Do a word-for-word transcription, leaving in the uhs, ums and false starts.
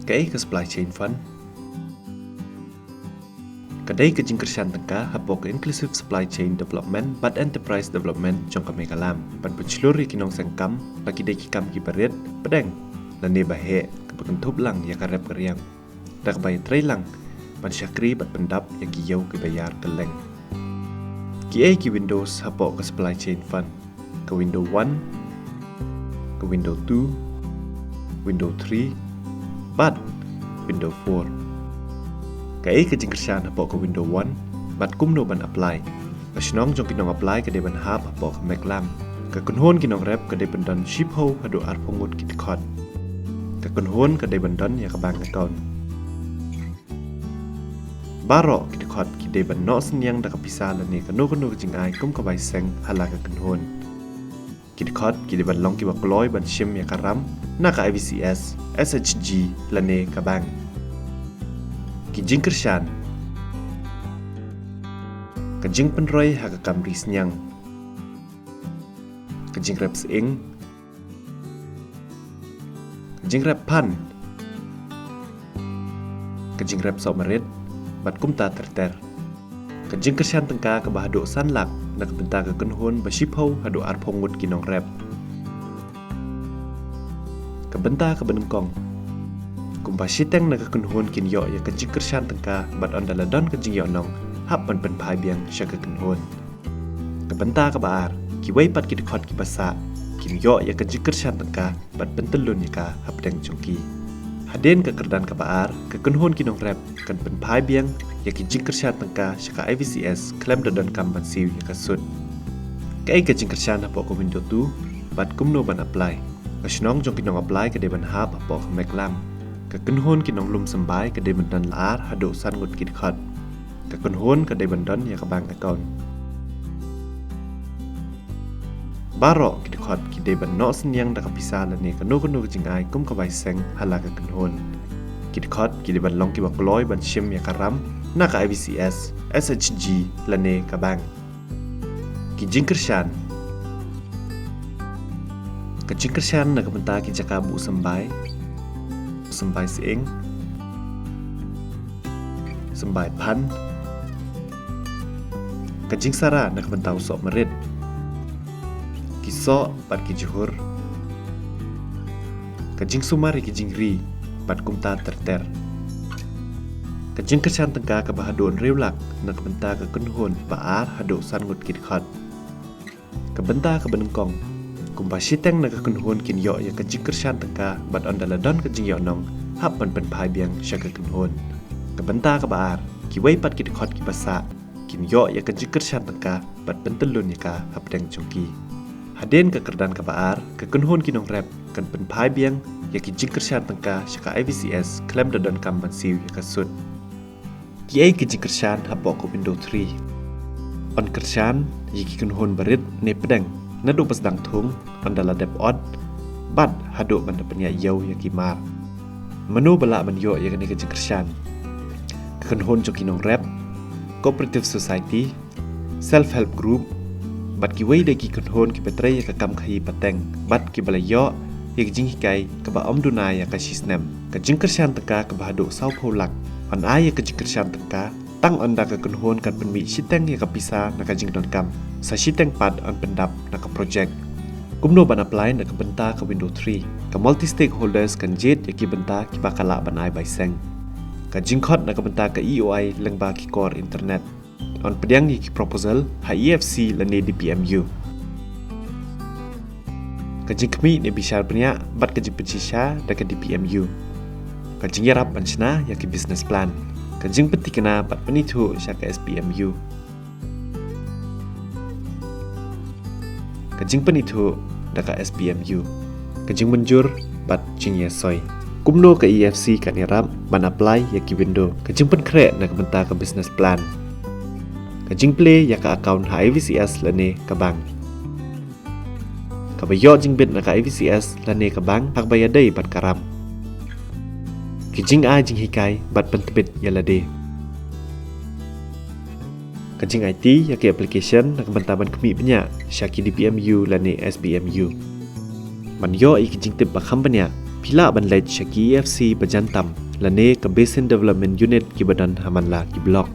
Kaei ka supply chain fund? Ka dei ka jingkyrshan tyngka hapoh ka inclusive supply chain development bad enterprise development jong ka Megalam ban pynshlur ïa ki nongseng kam, la ki dei ki kam kiba rit, pdeng lane ba heh, kaba kynthup lang ïa ka rep ka riang, da kaba ïatrei lang ban shakri bad pyndap ïa ki ïew kiba ïar kylleng. Kiei ki windows hapoh ka supply chain fund? Ka window one, ka window two, window three bad window four. Kaei ka jingkyrshan hapoh ka window one bad kumno ban apply? Ka shnong jong ki nong apply ka dei ban hap hapoh ka Megalam. Ka kynhun ki nongrep ka dei ban don shiphew haduh arphew ngut ki dkhot. Ka kynhun ka dei ban don ïa ka bank account. Baroh ki dkhot ki dei ban noh synñiang da ka pisa lane kano kano ka jingai kum ka bai seng ha la ka kynhun. Ki dkhot ki dei ban long kiba kloi ban shim ïa ka ram na ka I V C S, S H G lane ka bank. Ki jingkyrshan: ka jingpynroi ha ka kam ri synñiang, ka jingrep sying, ka jingrep phan, ka jingrep sohmarit bad kumta ter ter. Ka jingkyrshan tyngka kaba haduh san lak na ka bynta ka kynhun ba shiphew haduh arphew ngut ki nongrep. Ka bynta kaba nyngkong: kumba shiteng na ka kynhun kin ïoh ïa ka jingkyrshan tyngka bad ynda la don ka jingïohnong, hap ban pynphai biang sha ka kynhun. Ka bynta kaba ar: kiwei pat ki dkhot kiba sah kin ïoh ïa ka jingkyrshan tyngka bad pyntyllun ïa ka hapdeng jong ki. Hadien ka kyrdan kaba ar, ka kynhun ki nongrep kan pynphai biang ïa ki jingkyrshan tyngka sha ka I V C S khlem da donkam ban siew ïa ka sut. Kaei ka jingkyrshan hapoh ka window two bad kumno ban apply? Ka shnong jong ki nong apply ka dei ban hap hapoh ka Megalam. Ka kynhun ki nonglum symbai ka dei ban don la ar haduh san ngut ki dkhot. Ka kynhun ka dei ban don ïa ka bank account. Baroh ki dkhot ki dei ban noh synñiang da ka pisa lane kano kano ka jingai kum ka bai seng ha la ka kynhun. Ki dkhot ki dei ban long kiba kloi ban shim ïa ka ram na ka I V C S, S H G lane ka bank. Ki jingkyrshan: ka jingkyrshan na ka bynta ki jaka buh symbai, symbai sying, symbai phan, ka jingsara na ka bynta u sohmarit, ki soh bad ki jhur, ka jingsumar ïa ki jingri bad kumta ter ter. Ka jingkyrshan tyngka kaba haduh hynriew lak na ka bynta ka kynhun ba ar haduh san ngut ki dkhot. Ka bynta kaba nyngkong: kumba shiteng na ka kynhun kin ïoh ïa ka jingkyrshan tyngka bad ynda la don ka jingïohnong, hap ban pynphai biang sha ka kynhun. Ka bynta kaba ar: kiwei pat ki dkhot kiba sah kin ïoh ïa ka jingkyrshan tyngka bad pyntyllun ïa ka hapdeng jong ki. Hadien ka kyrdan kaba ar, ka kynhun ki nongrep kan pynphai biang ïa ki jingkyrshan tyngka sha ka I V C S khlem da donkam ban siew ïa ka sut. Kiei ki jingkyrshan hapoh ka window three? Yn kyrshan ïa ki kynhun barit ne pdeng, naduh ba sdang thung, ynda la dep ot bad haduh ban da pynïaid ïew ïa ki mar. Mano ba lah ban ïoh ïa kane ka jingkyrshan? Ka kynhun jong ki nongrep, cooperative society, self help group bad kiwei de ki kynhun kiba trei ïa ka kam khaïi pateng bad kiba la ïoh ïa ka jinghikai kaba ym duna ïa ka shisnem. Ka jingkyrshan tyngka kaba haduh sawphew lak. Yn ai ïa ka jingkyrshan tyngka tang ynda ka kynhun kan pynmih shiteng ïa ka pisa na ka jingdonkam, sa shiteng pat yn pyndap na ka projek. Kumno ban apply na ka bynta ka window three? Ka multi stakeholders kan jied ïa ki bynta kiba ka lah ban ai bai seng. Ka jingkhot na ka bynta ka E O I lyngba ki kor internet. Yn pdiang ïa ki proposal ha E F C lane D P M U. Ka jingkhmih ne bishar bniah bad ka jingpynshisha da ka D P M U. Ka jingïarap ban shna ïa ki business plan. Ka jingpynthikna bad pynithuh sha ka S P M U. Ka jingpynithuh da ka S P M U. Ka jingmynjur bad jingïasoi. Kumno ka E F C kan ïarap ban apply ïa ki window? Ka jingpynkhreh na ka bynta ka business plan. Ka jingplie ïa ka account ha I V C S lane ka bank. Kaba ïoh jingbit na ka I V C S lane ka bank ha kaba ïadei bad ka ram. Ki jingai jinghikai bad pyntbit ïa lade. Ka jingaiti ïa ki application na ka bynta ban khmih bniah sha ki D P M U lane S P M U. Ban ïoh ïa ki jingtip ba kham bniah, Phi lah ban leit sha ki E F C ba jan tam lane ka Basin Development Unit kiba don ha man la ki block.